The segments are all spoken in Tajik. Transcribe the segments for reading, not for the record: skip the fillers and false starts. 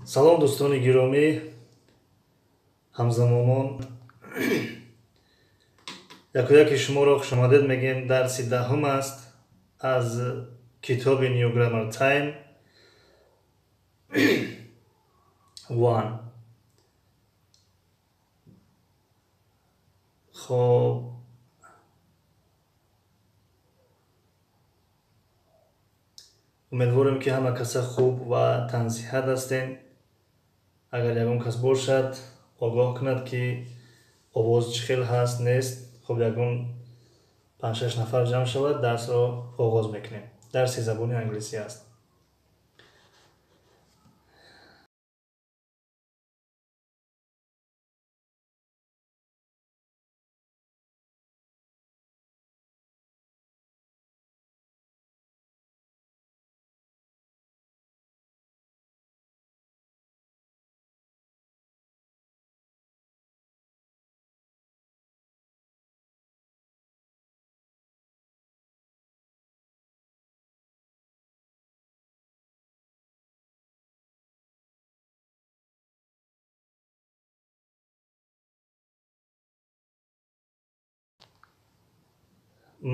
Салом, дӯстони гиромӣ, ҳамзамонон, якояки шуморо хушомадед мегӯем. Дарси 10 аст аз китоби New Grammar Time 1. Хоб, умедворем, ки ҳама каса хуб ва тансиҳат ҳастем. Агар ягон кас бошад, огоҳ кунад, ки овоз чӣ хел ҳаст, нест. Хуб, ягон панҷ-шаш нафар ҷамъ шавад, дарсро оғоз мекунем. Дарси забони англисӣ аст.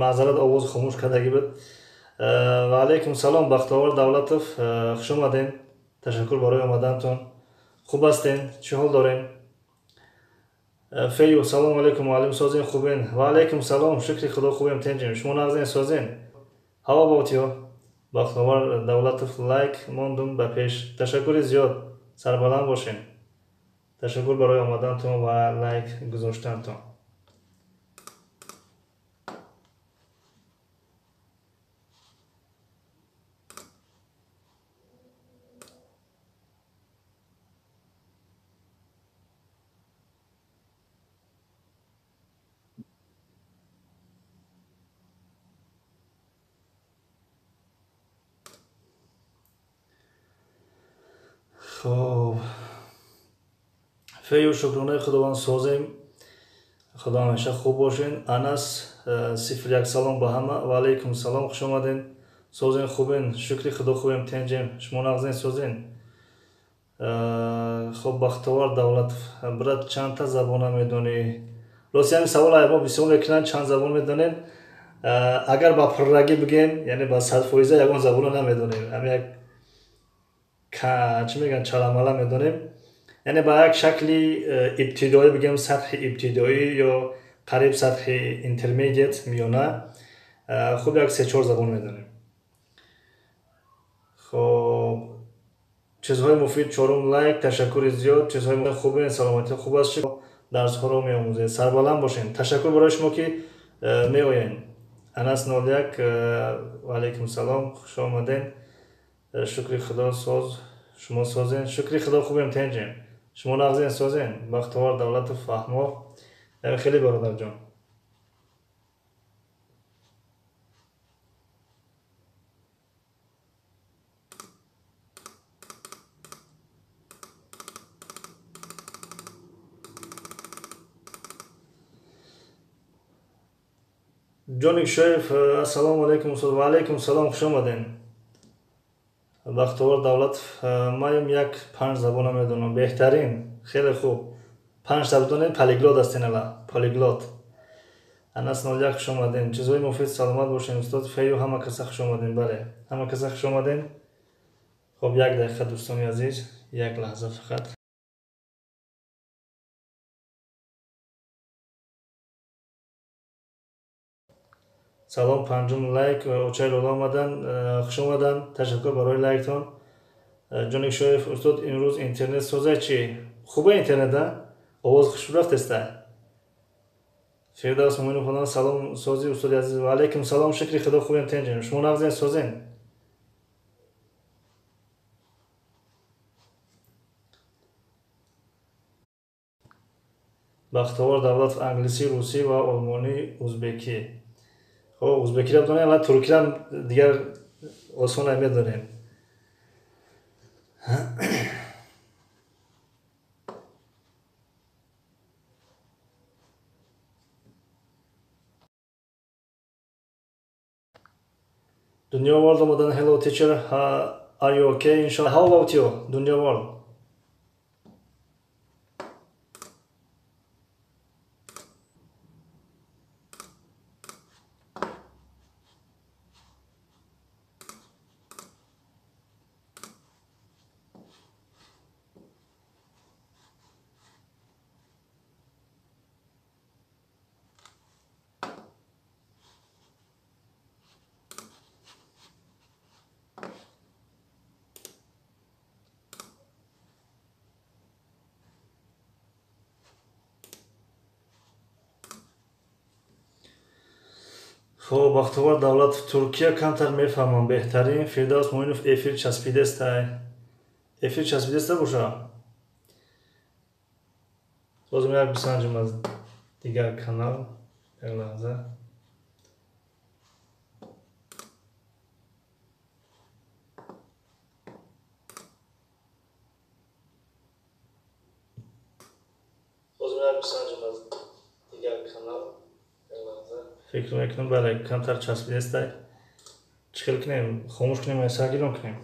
Маъзарат, овоз хомӯш кардагӣ буд. Ва алайкум салом, Бахтовар Давлатов, хуш омадем. Ташаккур барои омадантон. Хуб ҳастен? Чӣ ҳол дорем? Фею, салому алайкум, муаллим, созем, хубен? Ва алайкум салом, шукри Худо, хубем, тенҷем. Шумо нағзен, созен? How about you? Бахтовар Давлатов, лайк мондум, ба пеш. Ташаккури зиёд, сарбаланд бошем. Ташаккур барои омадантон ва лайк гузоштантон. Хоб, фею, шукронаи Худованд, созем, Худо ҳамеша хуб бошен. Анас 01, салом ба ҳама. Ва алайкум салом, хуш омаден. Созен, хубен? Шукри Худо, хубем, тенҷем. Шумо нағзен, созен? Хоб, Бахтовар Давлатов, брат, чандта забона медонӣ? Рости, ҳамин савол мо бисёр мекунанд: чанд забон медонем? Агар ба пуррагӣ бигем, яъне ба 100%, ягон забонро намедонем. Ҳамин як, чӣ мегӯянд, чаламала медонем. Яъне ба як шакли ибтидоӣ бигем, сатҳи ибтидоӣ ё қариб сатҳи intermediate, миёна, хуб, як се-чор забон медонем. Хоб, чизҳои муфид, чорум лайк, ташаккури зиёд. Чизҳои хубе, саломатӣ хуб аст, дарсҳоро меомӯзед. Сарбаланд бошем. Ташаккур барои шумо, ки меоед. Анас 01, ва алайкум салом, хуш омаден. Шукри Худо, соз, шумо созен? Шукри Худо, хубем, тенҷем. Шумо нағзен, созен? Бахтовар Давлатов, фаҳмо, хеле, бародарҷон. Ҷоник Шоев, ассалому алайкум, устод. Ва алайкум салом, хуш омаден. Бахтовар Давлатов, маем як панҷ забона медонам. Беҳтарин, хеле хуб. Панҷта бидонем, полиглот ҳастен, ала полиглот. Анас 01, хуш омадем. Чизҳои муфид, саломат бошем, устод. Фею, ҳама каса хуш омадем. Бале, ҳама каса хуш омадем. Хоб, як дақиқа, дӯстони азиз, як лаҳза фақат. Салом, панҷум лайк, очаи Лола омадан, хуш омадан. Ташаккур барои лайктон. Ҷоник Шоев, устод, имрӯз интернет соза чӣ? Хуба интернет, а? Овоз хушб рафтеста. Фирдавс Муминов хондан, салом, сози, устоди азиз. Ва алайкум салом, шукри Худо, хубем, тенҷем. Шумо нағзен, созен? Бахтовар Давлатов, англисӣ, русӣ ва олмонӣ, узбекӣ. Хоб, узбекиро бидонем, ала туркиам дигар осона медонем. Дунё World омадан. Hello, teacher, are you okay? Inshallah. How about you, Дунё World? Хоб, Бахтовар Давлатов, Туркия камтар мефаҳмам, беҳтарин. Фирдавс Муинов, эфир часпидестай. Эфир часпидеста боша? Лозим як бисанҷам аз дигар канал. Як лаҳза. Фикр мекунам, бале, камтар часпидестай. Чӣ хел кунем? Хомӯш кунем ё саргирон кунем?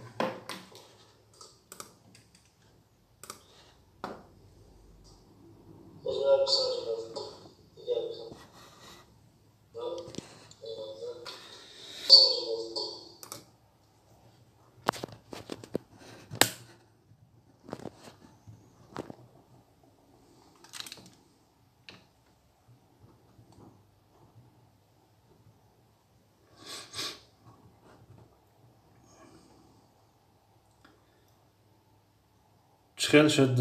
Чӣ хел шуд?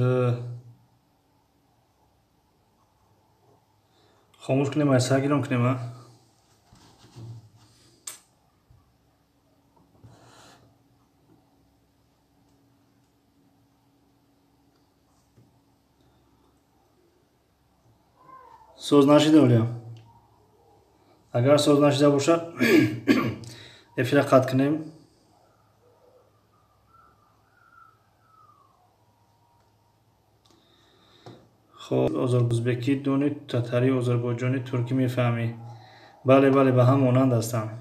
Хомӯш кунем ё саргирон кунем, а? Соз нашида олия? Агар соз нашида бошад, эфира қатъ кунем. Хоб, ӯзбекӣ дони, татарӣ, озарбойҷонӣ, туркӣ мефаҳмӣ? Бале, бале, ба ҳам монанд ҳастанд.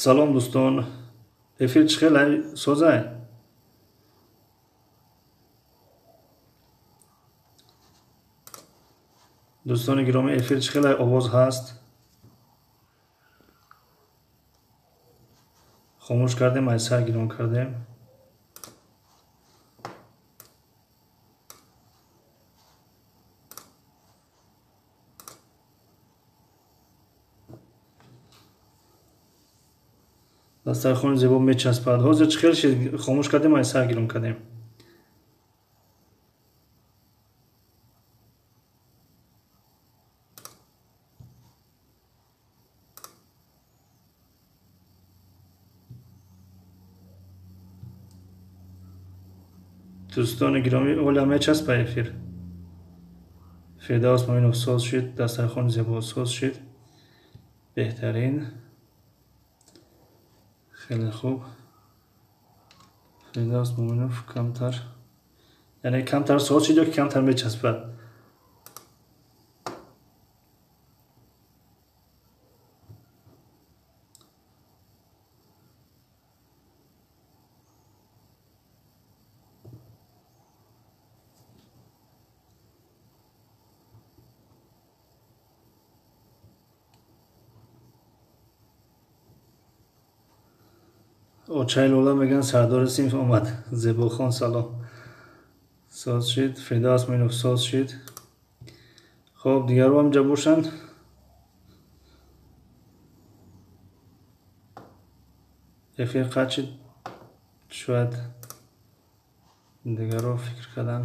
Салом, дӯстон. Эфир чӣ хел, созай? Дӯстони гиромӣ, эфир чӣ хел, овоз ҳаст? Хомӯш кардем, ай сар гирон кардем. Дастархони зебо мечаспад. Ҳозир чӣ хел шид? Хомӯш кардем, ай сар гирон кардем. Дӯстони гиромӣ, оля мечаспа эфир? Фирдавс Муинов, соз шид, дастархони зебо соз шид. Беҳтарин. Хеле хуб. Фирдавс Муинов, камтар. Яъне камтар соз шид ё ки камтар мечаспад? Очаи Лола мегӯянд, сардори синф омад. Зебохон, салом. Соз шид. Фирдавс Муинов, соз шид. Хоб, дигарро ҳам ҷа бошанд. Эфир қатъ шид, шояд дигарро фикр кардан.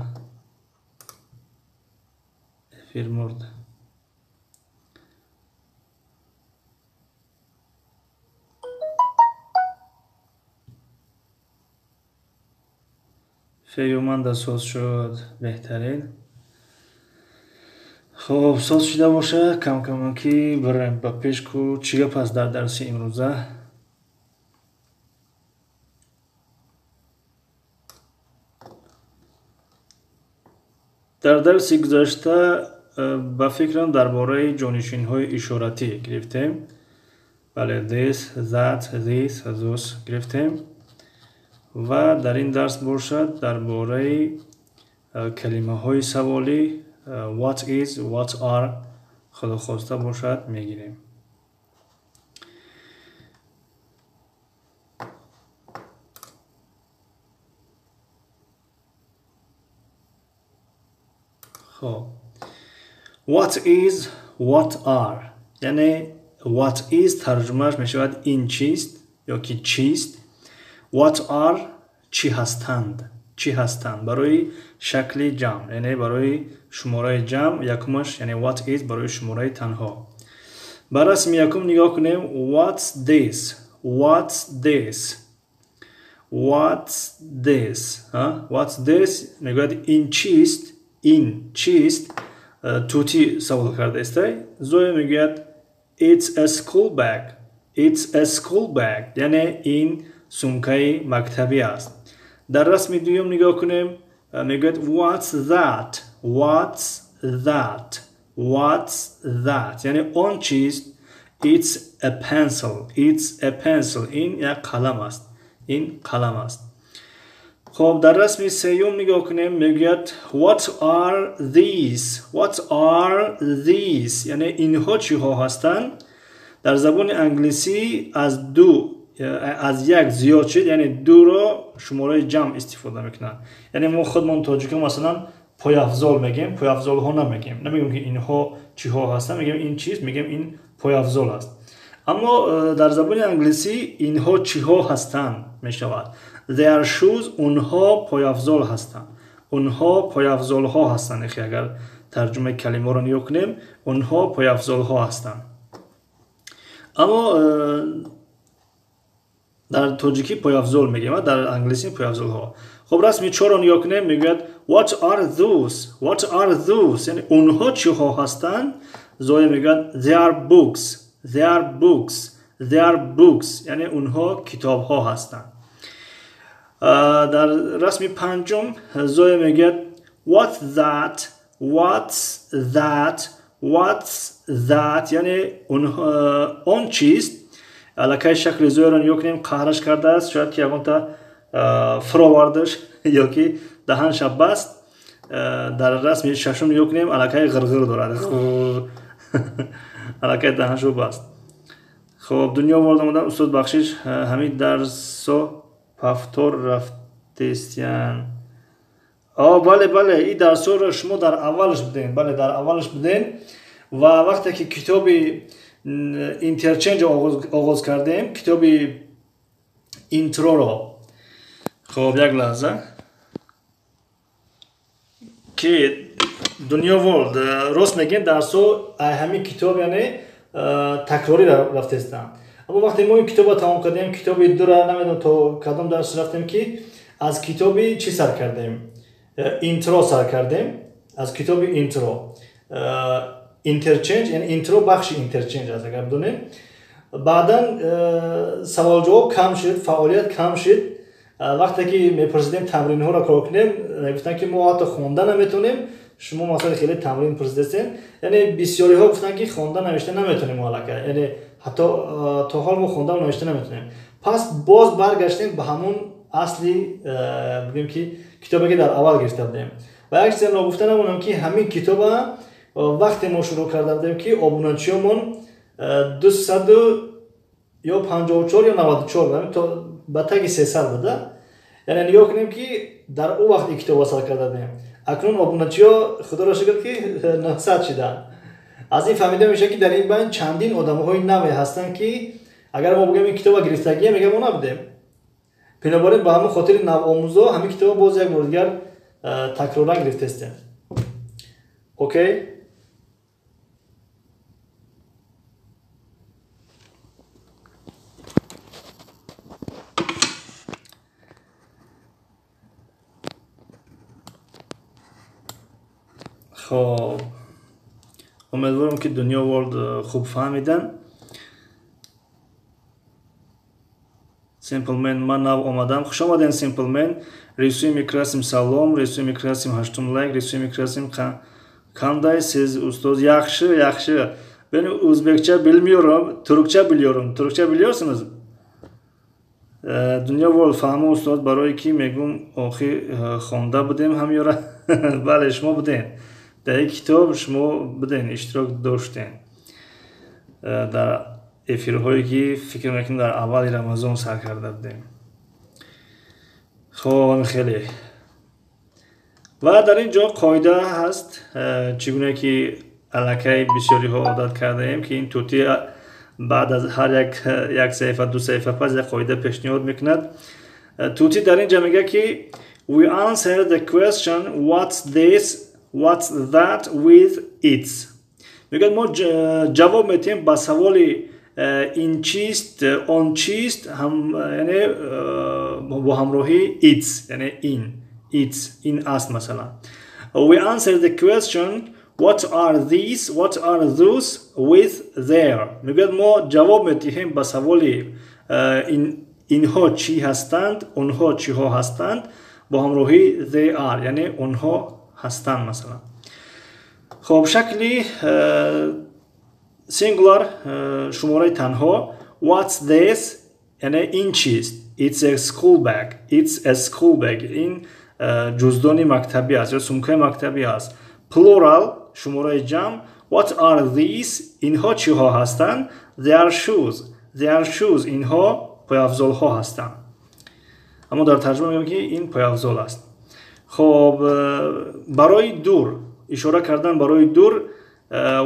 Эфир мурд. Феюманда соз шуд, беҳтарин. Хоб, соз шида боша, камкамакӣ бирем ба пеш ку чӣ гап аст дар дарси имрӯза. Дар дарси гузашта ба фикрам дар бораи ҷонишинҳои ишоратӣ гирифтем. Бале, this, that, these, those гирифтем. Ва дар ин дарс бошад дар бораи калимаҳои саволӣ what is, what are худохоста бошад мегирем. Хоб, what is, what are, яъне what is тарҷумааш мешавад ин чист ё ки чист, what are чӣ ҳастанд, чӣ ҳастанд барои шакли ҷамъ, яъне барои шумораи ҷамъ якумаш, яъне what is барои шумораи танҳо. Ба расми якум нигоҳ кунем. What's this? What's this? What's this? What's this? Мегӯяд ин чист? Ин чист? Тути савол кардааст. Зоя мегӯяд it's a school bag. It's a school bag. Яъне ин сумкаи мактабӣ аст. Дар расми дуюм нигоҳ кунем. Мегӯяд what's that? What's that? What's that? Яъне он чист? It's a pencil. It's a pencil. Ин як қалам аст. Ин қалам аст. Хоб, дар расми сеюм нигоҳ кунем. Мегӯяд what are these? What are these? Яъне инҳо чиҳо ҳастанд? Дар забони англисӣ аз ду, аз як зиёд шуд, яъне дуро шумораи ҷамъ истифода мекунанд. Яъне мо худмон тоҷикон масалан пойафзол мегӯем, пойафзолҳо намегӯем. Намегӯем ки инҳо чиҳо ҳастанд, мегӯем ин чиз, мегӯем ин пойафзол аст. Аммо дар забони англисӣ инҳо чиҳо ҳастанд мешавад. They are shoes, онҳо пойафзол ҳастанд. Онҳо пойафзолҳо ҳастанд. Эхе агар тарҷумаи калимаро нигоҳ кунем, онҳо пойафзолҳо ҳастанд. Аммо дар тоҷикӣ пойафзол мегӯем, дар англисӣ пойафзолҳо. Хоб, расми чорро нигоҳ кунем. Мегӯяд what are those? What are those? Яъне онҳо чиҳо ҳастанд? Зоя мегӯяд they are books. They are books. They are books. Яъне онҳо китобҳо ҳастанд. Дар расми панҷум Зоя мегӯяд what's that? What's that? What's that? Яъне он чист? Аллакай шакли Зояро нигоҳ кунем, қаҳраш кардааст, шояд ки ягонта фуровардаш ё ки даҳанша баст. Дар расми шашум нигоҳ кунем, аллакай ғирғир дорад, аллакай даҳаншо баст. Хоб, дунё ворид омадам. Устод, бахшиш, ҳамин дарсо пафтор рафтестиян? Бале, бале, ин дарсҳоро шумо дар аввалаш будем. Бале, дар аввалаш будем ва вақте ки китоби interchange оғоз кардем, китоби интроро. Хоб, як лаҳза, ки Дунё Ворлд рост мегӯем, дарсҳо ҳамин китоб, яъне такрорӣ рафтестанд. Аммо вақте мо ин китобро тамом кардем, китоби дура намедонам то кадом дарс рафтем, ки аз китоби чӣ сар кардем? Интро сар кардем, аз китоби интро. Interchange, яъне интро бахши interchange аст, агар бидонем. Баъдан саволҷавоб кам шуд, фаъолият кам шуд. Вақте ки мепурсидем тамринҳоро кор кунем, гуфтанд ки мо ҳатто хонда наметонем, шумо масалан хеле тамрин пурсидастем. Яъне бисёриҳо гуфтанд ки хонда навишта наметонем мо аллакай, яъне ҳатто то ҳол мо хонда навишта наметонем. Пас боз баргаштем ба ҳамон асли, бигӯем ки китобе ки дар аввал гирифта будем. Ва як чизе ногуфта намонам, ки ҳамин китоба вақте мо шурӯъ карда будем, ки обуначиёмон 254 ё 94, ба таги 300 буда. Яъне нигоҳ кунем, ки дар ӯ вақт ин китоба сар карда будем, акнун обуначиё, худоро шукр, ки 900 шиданд. Аз ин фаҳмида мешавад, ки дар ин байн чандин одамҳои наве ҳастанд, ки агар мо бигӯем ин китоба гирифтагия, мегӯям мо набудем. Бинобар ин ба ҳамон хотири навомӯзо ҳамин китоба боз як бори дигар такроран гирифтаистем. Окей. Хоб, умедворам, ки Дунё Ворлд хуб фаҳмиданд. Simpleman, ман нав омадам. Хуш омадем, Simpleman. Рисуем и красим, салом. Рисуем и красим, ҳаштум лайк. Рисуем и красим, qanday siz, ustoz? Yaxshi, yaxshi. Ben o'zbekcha bilmiyorum, turkcha biliyorum. Turkcha biliyorsunuz? Дунё Ворлд, фаҳмо, устоз, барое ки мегум охи хонда будем ҳамёра. Бале, шумо будем дар ин китоб, шумо будем, иштирок доштем дар эфирҳое, ки фикр мекунем дар аввали Рамазон сар карда будем. Хоб, хеле Ва дар ин ҷо қоида ҳаст, чӣ гуна ки аллакай бисёриҳо одат кардаем, ки ин тӯтӣ баъд аз ҳар як саҳифа, ду саҳифа пас як қоида пешниҳод мекунад. Тӯтӣ дар ин ҷо мегӯяд, ки we answer the question what's this, what's that with it's. Мегӯяд мо ҷавоб медиҳем ба саволи ин чист, он чист, яъне бо ҳамроҳии it's, яъне ин, it's, ин аст масалан. We answer the question what are these, what are those with there. Мегӯяд мо ҷавоб медиҳем ба саволи инҳо чӣ ҳастанд, онҳо чиҳо ҳастанд бо ҳамроҳии they are, яъне онҳо ҳастанд масалан. Хоб, шакли singular, шумораи танҳо, what's this, яъне ин чист, it's a school bag, it's a school bag, ин ҷуздони мактабӣ аст ё сумкаи мактабӣ аст. Plural, шумораи ҷамъ, what are these, инҳо чиҳо ҳастанд, they are shoes, they are shoes, инҳо пойафзолҳо ҳастанд. Аммо дар тарҷума мегӯем, ки ин пойафзол аст. Хоб, барои дур ишора кардан, барои дур,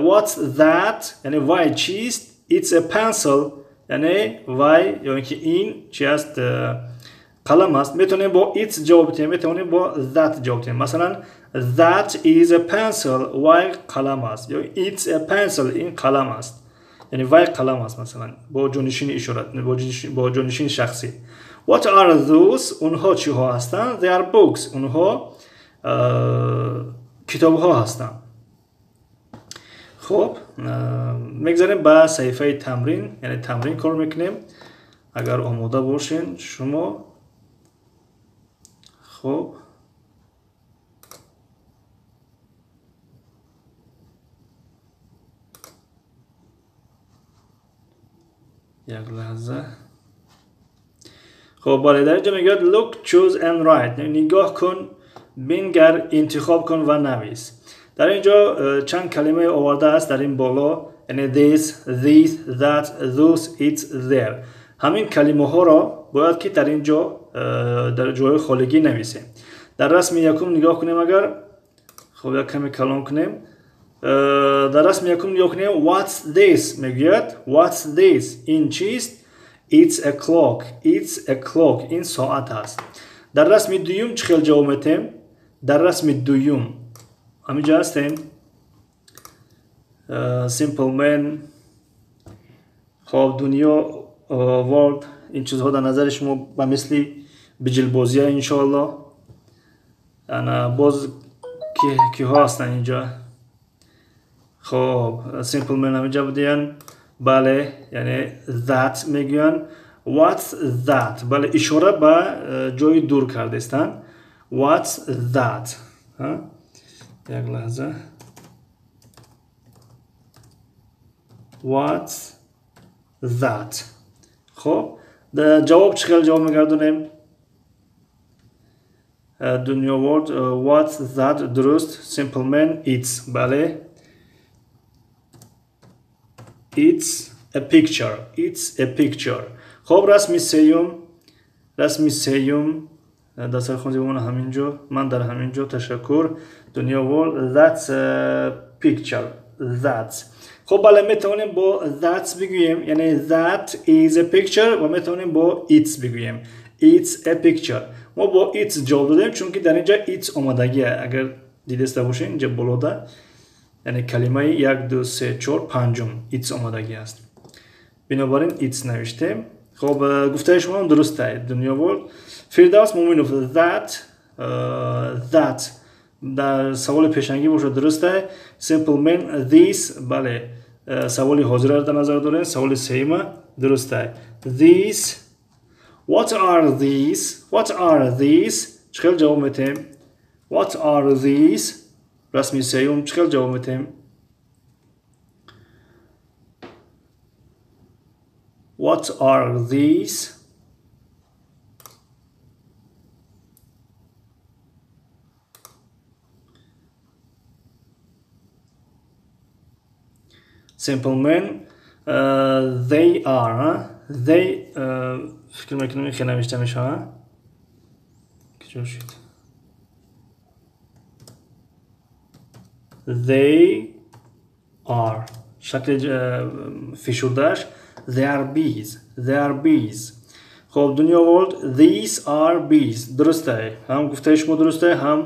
what's that, яъне вай чист, it's a pencil, яъне вай ё ин ки ин чи аст, қалам аст. Метавонем бо it's ҷавоб диҳем, метавонем бо that ҷавоб диҳем. Масалан, that is a pencil, вай қалам аст, ё it's a pencil, ин қалам аст, яъне вай қалам аст, масалан, бо ҷонишини ишора, бо ҷонишини шахсӣ. What are those, онҳо чиҳо ҳастанд, they are books, онҳо китобҳо ҳастанд. Хоб, мегзарем ба саҳифаи тамрин, яъне тамрин кор мекунем. Агар омода бошен шумо. Хоб, як лаҳза. Хоб, бале, дар инҷо мегӯяд look, choose and write, нигоҳ кун, бингар, интихоб кун ва навис. Дар ин ҷо чанд калимае овардааст дар ин боло, яъне this, these, that, those, it's, there. Ҳамин калимаҳоро бояд ки дар ин ҷо дар ҷойҳои холигӣ нависем. Дар расми якум нигоҳ кунем агар, хоб, як каме калон кунем. Дар расми якум нигоҳ кунем, what's this мегӯяд, what's this, ин чист, it's a clock, it's a clock, ин соат аст. Дар расми дуюм чӣ хел ҷавоб медиҳем? Дар расми дуюм ҳаминҷо ҳастем, simple man, хоб, дунё, world, ин чизҳо дар назари шумо ба мисли биҷилбозия иншоаллоҳ. Ана боз киҳо ҳастанд инҷо? Хоб, simple man ҳаминҷо будиянд, бале, яъне that мегӯянд. What's that, бале, ишора ба ҷои дур кардестанд. What's that, як лаҳза, what's that. Хоб, ҷавоб чӣ хел ҷавоб мегардонем? Дунё world, what's that, дуруст. Simple man, it's, бале, it's a picture, it's a picture. Хоб, расми сеюм, расми сеюм дастархон зебомон ҳамин ҷо, ман дар ҳамин ҷо, ташаккур. Дунё world, that's a picture, that's. Хоб, бале, метавонем бо that's бигӯем, яъне that is a picture, ва метавонем бо it's бигӯем, it's a picture. Мо бо it's ҷавоб додем, чунки дар инҷа it's омадагия. Агар дидаста бошед, инҷа болода, яъне калимаи 1, 2, 3, 4, панҷум it's омадагӣ аст. Бинобар ин it's навиштем. Хоб, гуфтаи шумоам дуруст аст, дунё world. Фирдавс Муминов, that, that дар саволи пешангӣ бошад, дуруст аст. Simple man, this, бале, саволи ҳозираро дар назар дорем, саволи сеюма, дуруст аст. These, what are these, what are these, чӣ хел ҷавоб медиҳем? What are these, расми сеюм чӣ хел ҷавоб медиҳем? What are these? Simple man, they are, huh? They, фикр мекунам ин хел навишта мешавад. Куҷо шуд? They are. Шакли фишурдааш they are bees. They are bees. Хоб, Дунё World, these are bees. Дурустай. Ҳам гуфтаи шумо дурустай, ҳам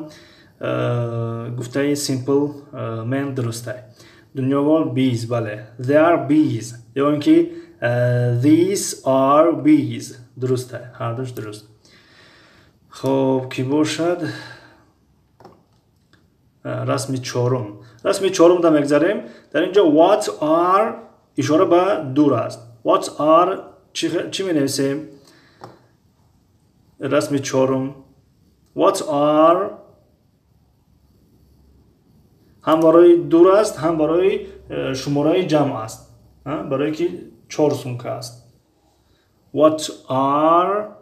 гуфтаи Simple Man дурустай. Дунё World, bees, бале. They are bees. Ё ин ки these are bees. Дурустай. Ҳардуш дуруст. Хоб, ки бошад? Расми чорум. Расми чорум да мегзарем. Дар инҷо what are ишора ба дур аст. What are чӣ менависем? Расми чорум. What are ҳам барои дур аст, ҳам барои шумораи ҷамъ аст. Барое ки 4 сумка аст. What are,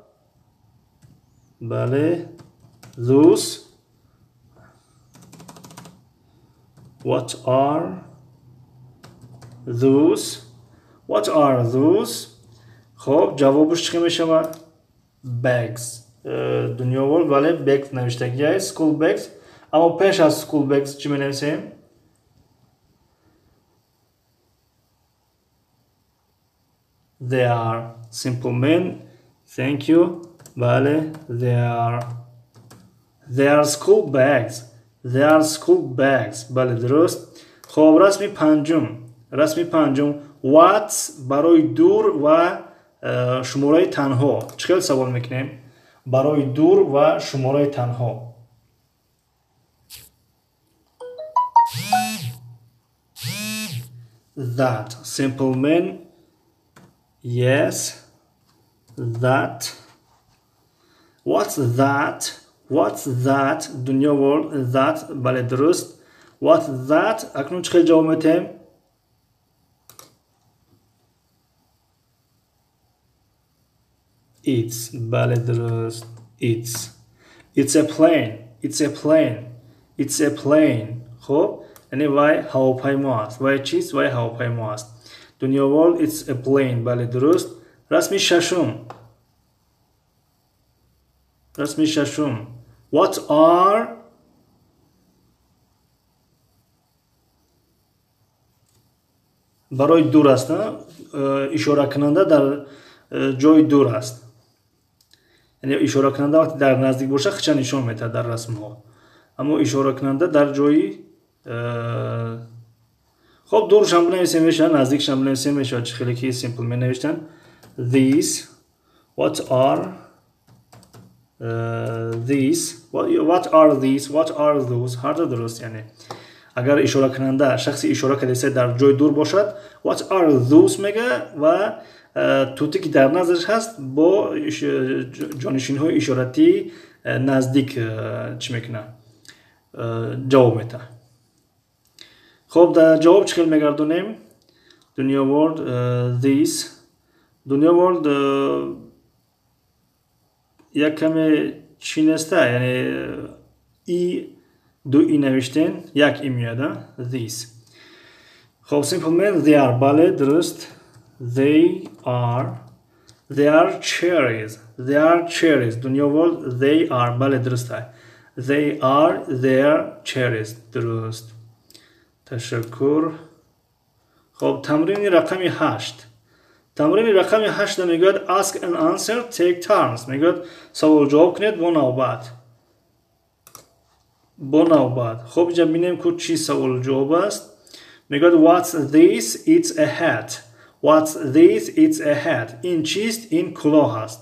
бале, those. What are those? What are those? Хоб, ҷавобаш чӣ мешавад? Bags. Дунё World, бале, bags навиштагӣ аст, school bags. Аммо пеш аз school bags чӣ менависем? They are. Simple Man, thank you. Бале, they are. They are school bags. They are school bags. Бале, дуруст. Хоб, расми панҷум. Расми панҷум. What барои дур ва шумораи танҳо. Чӣ хел савол мекунем? Барои дур ва шумораи танҳо. That. Simple Man. Yes. That. What's that? What's that? Дунё World, that. Бале, дуруст. What's that? Акнун чӣ хел ҷавоб метаҳем? It's. Бале, дуруст. It's. It's a plane. It's a plane. It's a plane. Хоб, яъне вай ҳавопаймо аст. Вай чист? Вай ҳавопаймо аст. Дунё World, it's a plane. Бале, дуруст. Расми шашум. Расми шашум. What are барои дур аст, ишоракунанда дар ҷои дур аст. Яъне ишоракунанда вақте дар наздик бошад, хича нишон медиҳад дар расмҳо. Аммо ишоракунанда дар ҷои хоб, дуршам бинависем мешавад, наздикшам бинависем мешавад. Чӣ хеле ки Simple менавиштанд. These. What are these? What are these? What are those? Ҳар ду дуруст. Яъне агар ишоракунанда шахси ишора кардаиста дар ҷои дур бошад, what are those мега ва тути ки дар назараш ҳаст бо ҷонишинҳои ишоратӣ наздик чӣ мекунад? Ҷавоб медиҳад. Хоб, дар ҷавоб чӣ хел мегардонем? Дунё World, these. Дунё World, як каме чӣ неста, яъне и ду и навиштен, як и меояд, these. Хоб, Simple Man, they are. Бале, дуруст. They are. They are cherries. They are cherries. Дунё World, they are. Бале, дуруст. They are their cherries. Дуруст. Ташаккур. Хоб, тамрини рақами 8. Тамрини рақами 8 мегӯяд ask and answer, take turns. Мегӯяд савол ҷавоб кунед бо навбат. Бо навбат. Хоб, инҷа бинем ку чӣ савол ҷавоб аст. Мегӯяд what's this? It's a hat. What's this? It's a hat. Ин чист? Ин кулоҳ аст.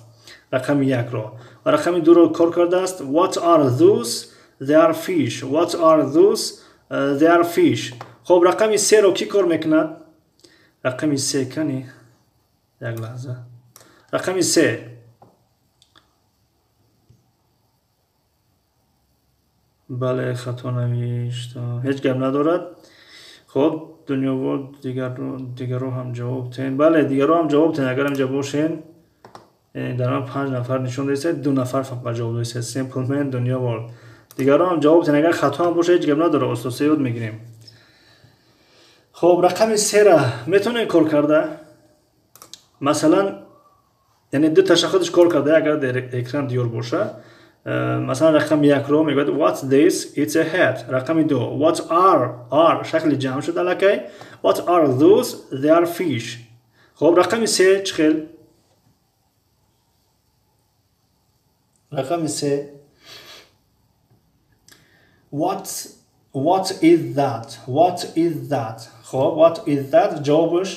Рақами 1-ро. Ва рақами 2-ро кор кардааст. What are those? They are fish. What are those? They are fish. Хоб, рақами 3-ро кӣ кор мекунад? Рақами 3 кани? Як лаҳза. Рақами 3. Бале, хато навишт. Ҳеҷ гап надорад. Хоб, Дунё World, дигарро ҳам ҷавоб тен. Бале, дигарро ҳам ҷавоб тен. Агар инҷа бошен, дар ман 5 нафар нишон додед, 2 нафар фақат ҷавоб додед. Simple Man, Дунё World. Дигарро ҳам ҷавоб тен. Агар хато ҳам бошад, ҳеҷ гап надорад. Устод ёд мегирем. Хоб, рақами 3-ра метавонед кор карда? Масалан, яъне ду таша худаш кор карда, агар дар экран диёр боша, Масалан, рақами якро мегӯяд: "What's this?" "It's a hat." Рақами ду: "What are", are шакли ҷамъ шуд аллакай. "What are those?" "They are fish." Хоб, рақами се чӣ хел? Рақами се: What is that? What is that?" Хоб, "What is that?" Ҷавобаш: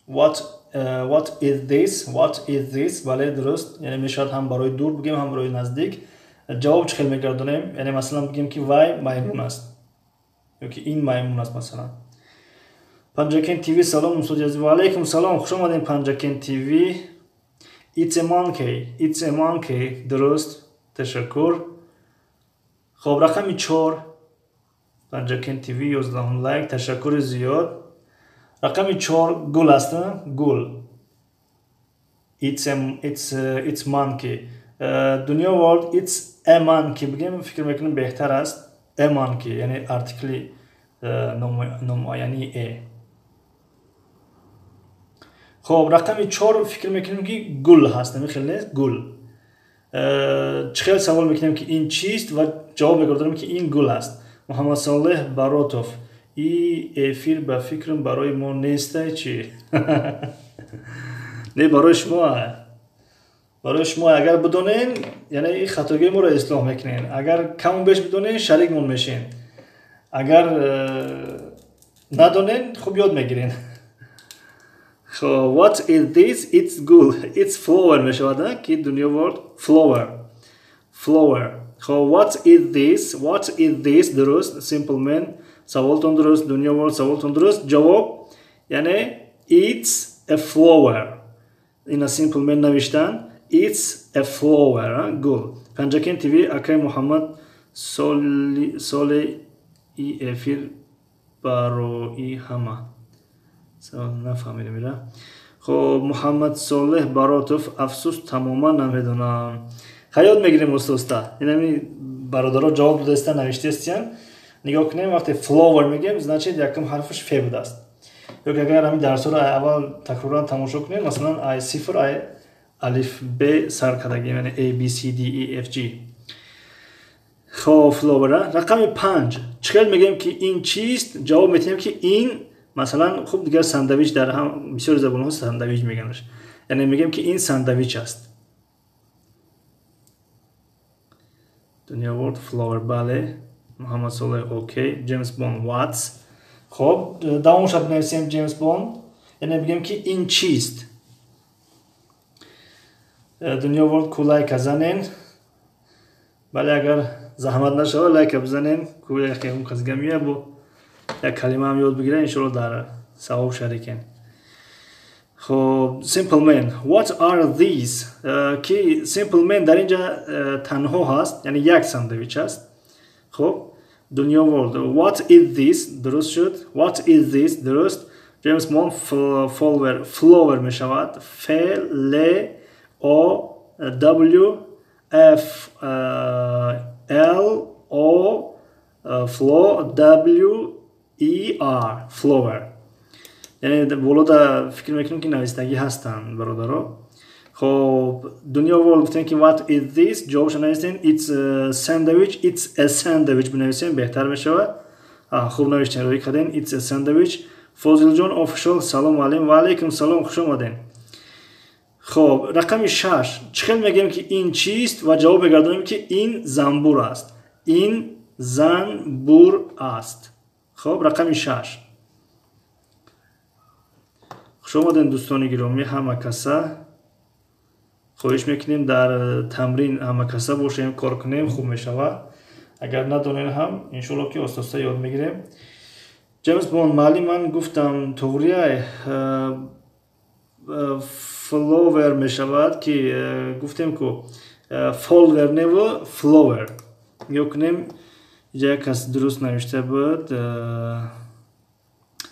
What is this? What is this?" Бале, дуруст. Яъне мешавад ҳам барои дур бигем, ҳам барои наздик. Ҷавоб чӣ хел мегардонем? Яъне, масалан, бигем, ки вай маймун аст ё ки ин маймун аст, масалан. Панҷакен ТВ: "Салом, устоди азиз." Ва алайкум салом, хуш омадем, Панҷакен ТВ. "It's a monkey." "It's a monkey." Дуруст, ташаккур. Хоб, рақами чор. Панҷакен ТВ, 11-ум лайк, ташаккури зиёд. Рақами чор гул аст, гул. It's monkey. Дунё World, "It's a monkey" бигем, фикр мекунем, беҳтар аст. A monkey, яъне артикли номуайянии a. Хоб, рақами чор фикр мекунем, ки гул ҳаст, хел нест? Гул. Чӣ хел савол мекунем, ки ин чист, ва ҷавоб мегардонем, ки ин гул аст? Муҳаммадсолеҳ Баротов: "И эфир ба фикрам барои мо нестай, чӣ?" Не, барои шумо, барои шумо. Агар бидонен, яъне и хатогии моро ислоҳ мекунен. Агар каму беш бидонен, шарикмон мешен. Агар надонен, хуб ёд мегирен. Хоб, "What is this?" "It's гул." "It's flower" мешавад, ки Дунё World, flower, flower. Хоб, "What is this? What is this?" Дуруст. Simple Man, саволтон дуруст. Дунё World, саволтон дуруст. Ҷавоб, яъне, "It's a flower." Ина Simple Man навиштан: "It's a flower", гул. Панҷакен ТВ: "Акай Муҳаммад, соли и эфир барои ҳама?" Нафаҳмидем ира. Хоб, Муҳаммад Солеҳ Баротов: "Афсӯс, тамоман намедонам." Хаёт мегирем оста-оста. Инами бародаро ҷавоб додаиста, навиштаистиян. Нигоҳ кунем, вақте flower мегӯем, значит, якум ҳарфаш ф будааст. Ё ки агар ҳамин дарсҳоро аввал такроран тамошо кунем, масалан, ай сифр, ай алиф б сар кардагим, яъне A, B, C, D, E, F, G. Хоб, flower. Рақами панҷ: чӣ хел мегӯем, ки ин чист? Ҷавоб метиҳем, ки ин, масалан, хуб, дигар сандавич, дар ҳам бисёри забонҳо сандавич мегӯянаш. Яъне мегӯем, ки ин сандавич аст. Дунё World, flower, бале. Муҳаммад Солеҳ, окей. Ҷеймс Бонд, "What's". Хоб, давомша бинависем, Ҷеймс Бонд. Яъне бигӯем, ки ин чист. Дунё World ку лайка занен. Бале, агар заҳмат нашава, лайка бизанем, ку якум касга мея, бо як калимаам ёд бигира, иншоалло, дар савоб шарикен. Хоб, Simple Man: "What are these?" Ки Simple Man дар инҷа танҳо ҳаст, яъне як сандвич аст. Хоб, Дунё World: "What is this?" Дуруст шуд. "What is this?" Дуруст. James Bond, flower, flower мешавад. F, L, O, W, F, L, O, flo, W, E, R, flower. Яъне болода фикр мекунем, ки навистагӣ ҳастанд, бародаро. Хоб, Дунё World гуфтем, ки "What is this?" Ҷавобшо навистем: "It's a sandwich." "It's a sandwich" бинависем, беҳтар мешавад. Хуб навиштем, рӯй кардем: "It's a sandwich." Фозилҷон Official: "Салом, муаллим." Ва алайкум салом, хуш омадем. Хоб, рақами шаш: чӣ хел мегӯем, ки ин чист, ва ҷавоб мегардонем, ки ин занбур аст? Ин занбур аст. Хоб, рақами шаш. Хуш омадем, дӯстони гиромӣ, ҳама каса. Хоҳиш мекунем, дар тамрин ҳама каса бошем, кор кунем, хуб мешавад. Агар надонем ҳам, иншоалло, ки оста-оста ёд мегирем. Ҷеймс Бонд: "Муаллим, ман гуфтам, туғрияй, flower мешавад, ки гуфтем ку, folwer неву flower." Нигоҳ кунем, инҷа як кас дуруст навишта буд.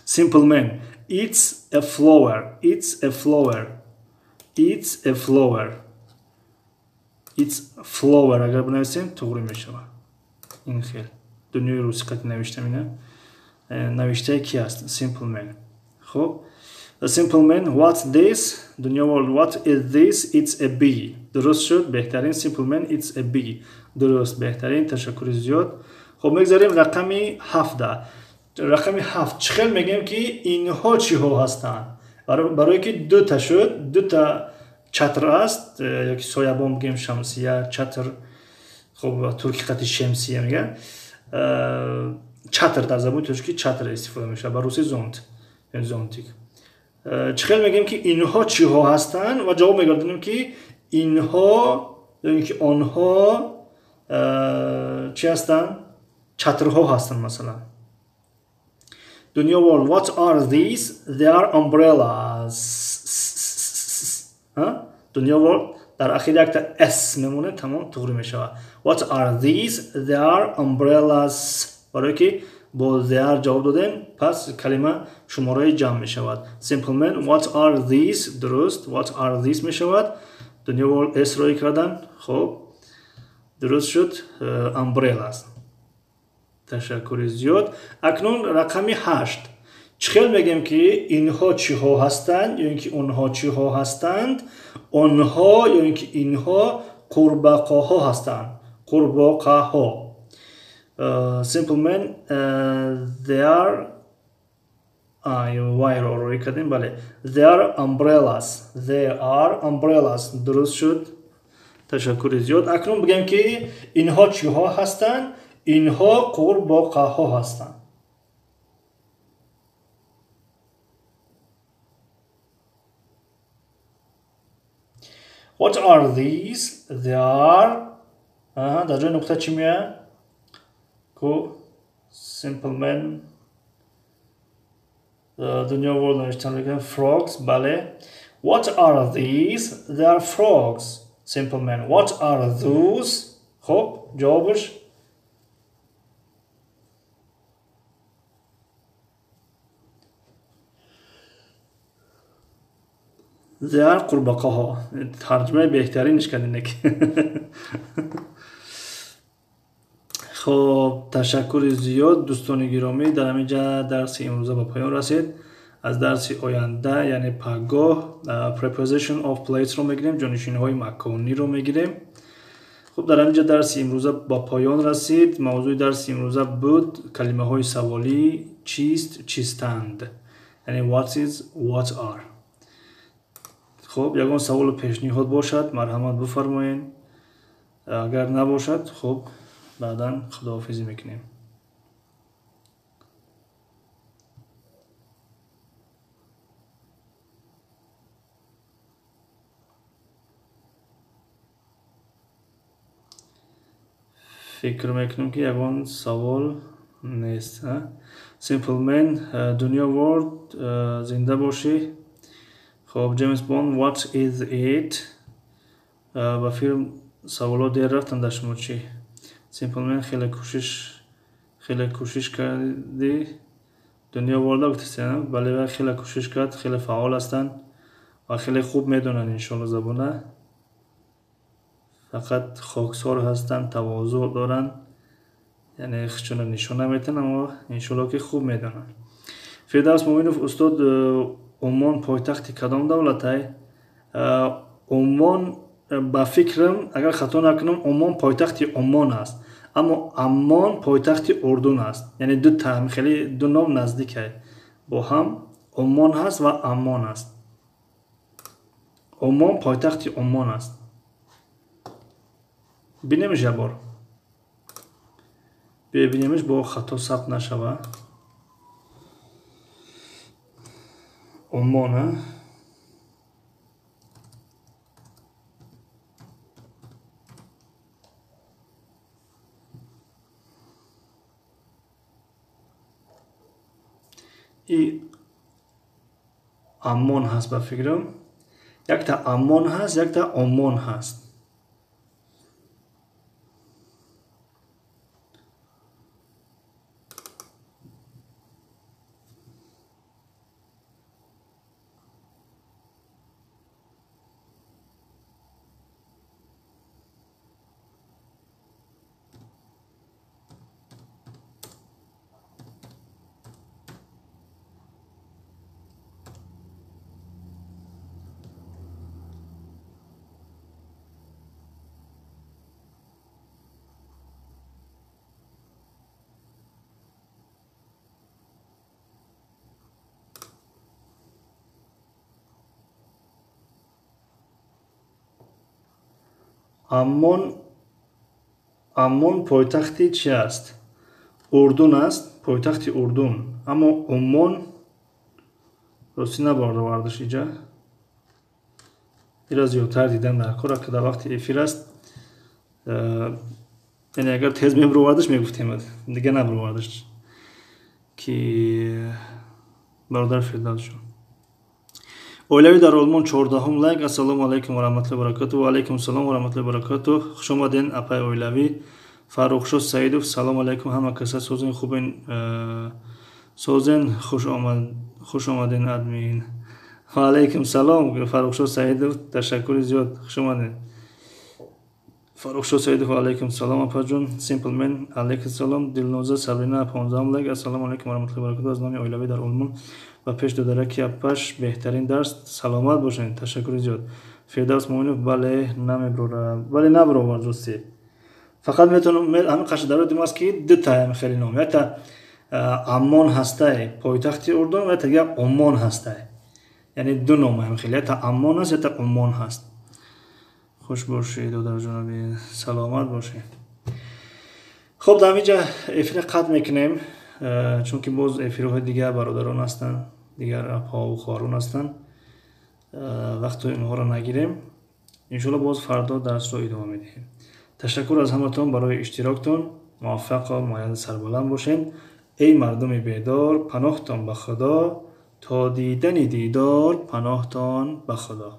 Simple Man: "It's a flower. It's a flower. It's a flower. It's flower" агар бинависем, туғри мешавад. Ин хел дунёи русиқати навиштам. Ина навиштаи ки аст? Simple Man. Хуб. The simple man, what's this? Dunyo World, what is this? It's a bee. Дуруст шуд, беҳтарин. Simple man, it's a bee. Дуруст, беҳтарин, ташаккури зиёд. Хуб, мегзарем рақами 7. Рақами 7 чӣ хел мегӯем ки инҳо чиҳо ҳастанд? Барое ки дута шуд, дута чатр аст, ёки соябон бигӯем, шамсия, чатр, хуб, турки қати шемсия мегӯянд. Чатр дар забони тоҷикӣ чатр истифода мешавад, ба русӣ зонт, яъне зонтик. Чӣ хел мегӯем ки инҳо чиҳо ҳастанд ва ҷавоб мегардонем ки инҳо ё ин ки онҳо чӣ ҳастанд? Чатрҳо ҳастанд, масалан. Dunyo World, what are these? They are umbrellas. Dunyo World дар ахир якта s мемонад, тамом туғри мешавад. What are these? They are umbrellas. Барое ки бо they are ҷавоб додем, пас калима шумораи ҷамъ мешавад. Simple man, what are these? Дуруст, what are these мешавад. Dunyo World s роӣ кардан. Хуб, дуруст шуд, umbrellas. Ташаккури зиёд. Акнун рақами 8. Чӣ хел мегӯем ки инҳо чиҳо ҳастанд ё ин ки онҳо чиҳо ҳастанд? Онҳо ё ин ки инҳо қурбақаҳо ҳастанд. Қурбоқаҳо. Simple man, they are, y-ро роӣ кардем, бале. They are umbrellas. They are umbrellas. Дуруст шуд. Ташаккури зиёд. Акнун бигӯем ки инҳо чиҳо ҳастанд? Инҳо қурбоқаҳо ҳастанд. What are these? They are. Дар ҷои нуқта чӣ меояд? Ку simple man, Dunyo World навиштан мекунад frogs, бале. What are these? They are frogs. Simple man. What are those? Хуб, ҷавобаш they are қурбақаҳо. Тарҷумаи беҳтаринш кардинек. Хуб, ташаккури зиёд дӯстони гиромӣ. Дар ҳамин ҷа дарси имрӯза ба поён расид. Аз дарси оянда, яъне пагоҳ, preposition of place-ро мегирем, ҷонишинҳои макониро мегирем. Хуб, дар ҳамин ҷа дарси имрӯза ба поён расид. Мавзӯи дарси имрӯза буд калимаҳои саволӣ чист, чистанд, яъне what is, what are. Хуб, ягон саволу пешниҳод бошад, марҳамат бифармоед. Агар набошад, хуб, баъдан худоҳофизӣ мекунем. Фикр мекунам ки ягон савол нест. Simple man, Dunyo World, зинда бошӣ. Хуб, James Bond, what is it? Ба филм саволо дер рафтанд дар шумо чӣ? Simple man, хеле кӯшиш кардӣ. Dunyo World гуфтӣ, бале, хеле кӯшиш кард, хеле фаъол ҳастанд ва хеле хуб медонанд иншоалло забона. Фақат хоксор ҳастанд, тавозӯъ доранд, яъне худшонро нишон наметиҳанд, аммо иншоалло ки хуб медонанд. Фирдавс Муъминов, устод, Умон пойтахти кадом давлатай? Умон, ба фикрам, агар хато накунам, Умон пойтахти Умон аст, аммо Аммон пойтахти Урдун аст. Яъне ду та хеле ду ном наздикай бо ҳам. Умон ҳаст ва Аммон аст. Умон пойтахти Умон аст. Бинемш як бор, бибинемш бо хато сабт нашава. Умон, и Аммон ҳаст ба фикрам. Якта Аммон ҳаст, якта Омон ҳаст. Аммон, Аммон пойтахти чи аст? Урдун аст, пойтахти Урдун. Аммо Уммон ростӣ набаровардаш иҷа. Ира зиёдтар дидан дар кор, ки дар вақти эфир аст. Яъне агар тез мебировардаш, мегуфтем, дига набировардаш ки бародар Фирдавсшон. Оилавӣ дар Олмон, 14-ум лайк. Ассалому алайкум ва раҳматуллоҳи баракату. Ва алайкум салом ва раҳматуллоҳи баракату. Хуш омаден, апай оилавӣ. Фаррухшо Саидов, салом алайкум, ҳама каса созен, хубен, созен, хуш омаден, админ. Ва алайкум салом, Фаррухшо Саидов, ташаккури зиёд, хуш омаден. Фаррухшо Саидов, ва алайкум салом, апаҷон. Симплмен, алайкум салом. Дилноза Сабрина, 15-ум лайк. Ассалому алайкум ва раҳматуллоҳи баракату. Аз номи оилавӣ дар Олмон ва пеш додараки апаш беҳтарин дарс, саломат бошед, ташаккури зиёд. Фирдавс Муъминов, бале, намеброра, бале, набаровард ростӣ. Фақат метавонам ҳамин қашадаро дим аст, ки дута хеле ном, якта Аммон ҳастай, пойтахти Урдун, ва якта Уммон ҳастай, яъне ду ном ҳам хеле, якта Аммон аст, якта Уммон ҳаст. Хуш бошед, додарҷонаби, саломат бошед. Хуб, дар ҳаминҷа эфира қатъ мекунем, чунки боз эфирҳои дигар бародарон ҳастанд, дигар апҳову хоҳарон ҳастанд, вақту инҳоро нагирем. Иншоалло, боз фардо дарсро идома медиҳем. Ташаккур аз ҳаматон барои иштироктон. Муваффақу муайяд, сарбаланд бошед. Эй мардуми бедор, паноҳтон ба Худо, то дидани дидор, паноҳтон ба Худо.